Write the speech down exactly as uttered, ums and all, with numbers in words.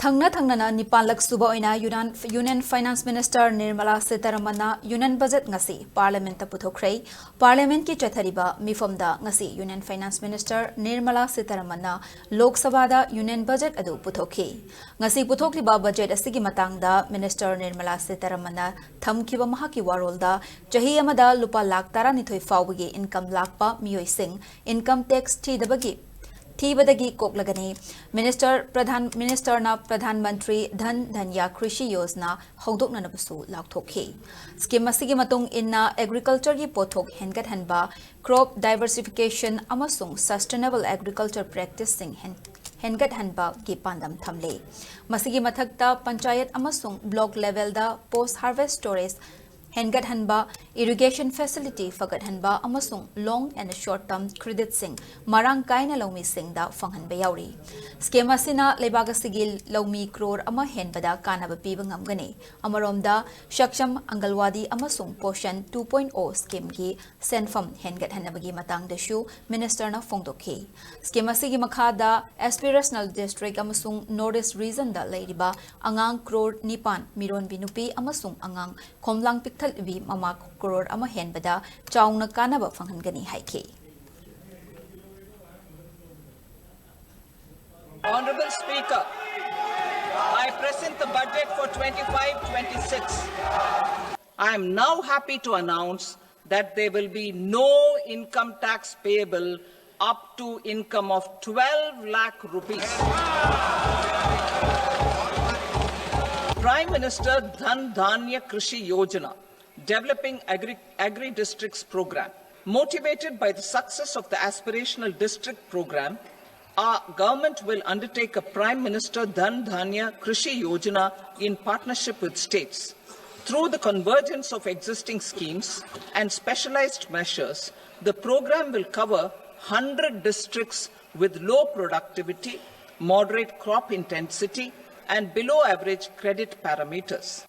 ꯊꯪꯅ ꯊꯪꯅꯅ ꯅꯤꯄꯥꯟꯂꯛ ꯁꯨꯕ ꯑꯣꯏꯅ ꯌꯨꯅꯥꯟ-, Union Finance Minister Nirmala Sitharamanꯅ Union Budget ꯉꯁꯤ Parliamentꯇ ꯄꯨꯊꯣꯛꯈ꯭ꯔꯦ꯫ Parliamentꯀꯤ ꯆꯠꯊꯔꯤꯕ ꯃꯤꯐꯝꯗ ꯉꯁꯤ Union Finance Minister Nirmala Sitharamanꯅ Lok Sabhaꯗ Union Budget ꯑꯗꯨ ꯄꯨꯊꯣꯛꯈꯤ꯫ ꯉꯁꯤ ꯄꯨꯊꯣꯛꯂꯤꯕ budget ꯑꯁꯤꯒꯤ ꯃꯇꯥꯡꯗ Minister Nirmala Sitharamanꯅ ꯊꯝꯈꯤꯕ ꯃꯍꯥꯛꯀꯤ ꯋꯥꯔꯣꯜꯗ, ꯆꯍꯤ ꯑꯃꯗ ꯂꯨꯄꯥ ꯂꯥꯈ ꯇꯔꯥꯅꯤꯊꯣꯏ ꯐꯥꯎꯕꯒꯤ income ꯂꯥꯛꯄ ꯃꯤꯑꯣꯏꯁꯤꯡ income tax ꯊꯤꯗꯕꯒꯤ, ꯊꯤꯕꯗꯒꯤ ꯀꯣꯛꯂꯒꯅꯤ꯫ Minister ꯄ꯭ꯔꯙꯥꯟ, Ministerꯅ Pradhan Mantri Dhan Dhanya Krishi Yojana ꯍꯧꯗꯣꯛꯅꯅꯕꯁꯨ ꯂꯥꯎꯊꯣꯛꯈꯤ꯫ Scheme ꯑꯁꯤꯒꯤ ꯃꯇꯨꯡ ꯏꯟꯅ agricultureꯒꯤ ꯄꯣꯠꯊꯣꯛ ꯍꯦꯟꯒꯠꯍꯟꯕ, crop diversification ꯑꯃꯁꯨꯡ sustainable agriculture practiceꯁꯤꯡ ꯍꯦꯟ-, ꯍꯦꯟꯒꯠꯍꯟꯕꯒꯤ ꯄꯥꯟꯗꯝ ꯊꯝꯂꯤ꯫ ꯃꯁꯤꯒꯤ ꯃꯊꯛꯇ ꯄꯟꯆꯥꯌꯠ ꯑꯃꯁꯨꯡ block levelꯗ post harvest storage ꯍꯦꯟꯒꯠꯍꯟꯕ, irrigation facility ꯐꯒꯠꯍꯟꯕ ꯑꯃꯁꯨꯡ long and short term creditꯁꯤꯡ ꯃꯔꯥꯡ ꯀꯥꯏꯅ ꯂꯧꯃꯤꯁꯤꯡꯗ ꯐꯪꯍꯟꯕ ꯌꯥꯎꯔꯤ꯫ Scheme ꯑꯁꯤꯅ ꯂꯩꯕꯥꯛ ꯑꯁꯤꯒꯤ ꯂꯧꯃꯤ ꯀ꯭ꯔꯣꯔ ꯑꯃ ꯍꯦꯟꯕꯗ ꯀꯥꯟꯅꯕ ꯄꯤꯕ ꯉꯝꯒꯅꯤ꯫ ꯑꯃꯔꯣꯝꯗ, Saksham Anganwadi ꯑꯃꯁꯨꯡ Poshan two point oh schemeꯒꯤ ꯁꯦꯟꯐꯝ ꯍꯦꯟꯒꯠꯍꯟꯅꯕꯒꯤ ꯃꯇꯥꯡꯗꯁꯨ Ministerꯅ ꯐꯣꯡꯗꯣꯛꯈꯤ꯫ Scheme ꯑꯁꯤꯒꯤ ꯃꯈꯥꯗ aspirational district ꯑꯃꯁꯨꯡ North East regionꯗ ꯂꯩꯔꯤꯕ ꯑꯉꯥꯡ ꯀ꯭ꯔꯣꯔ ꯅꯤꯄꯥꯟ, ꯃꯤꯔꯣꯟꯕꯤ ꯅꯨꯄꯤ ꯑꯃꯁꯨꯡ ꯑꯉꯥꯡ ꯈꯣꯝꯂꯥꯡ ꯄꯤꯛꯊꯜꯕꯤ ꯃꯃꯥ ꯀ꯭ꯔꯣꯔ ꯑꯃ ꯍꯦꯟꯕꯗ ꯆꯥꯎꯅ ꯀꯥꯟꯅꯕ ꯐꯪꯍꯟꯒꯅꯤ ꯍꯥꯏꯈꯤ꯫ Honorable Speaker, I present the budget for twenty-five twenty-six. I am now happy to announce that there will be no income tax payable up to income of twelve lakh rupees. Prime Minister Dhan Dhanya Krishi Yojana, developing agri, agri districts program. Motivated by the success of the aspirational district program, our government will undertake a Prime Minister Dhan Dhanya Krishi Yojana in partnership with states. Through the convergence of existing schemes and specialized measures, the program will cover hundred districts with low productivity, moderate crop intensity, and below average credit parameters.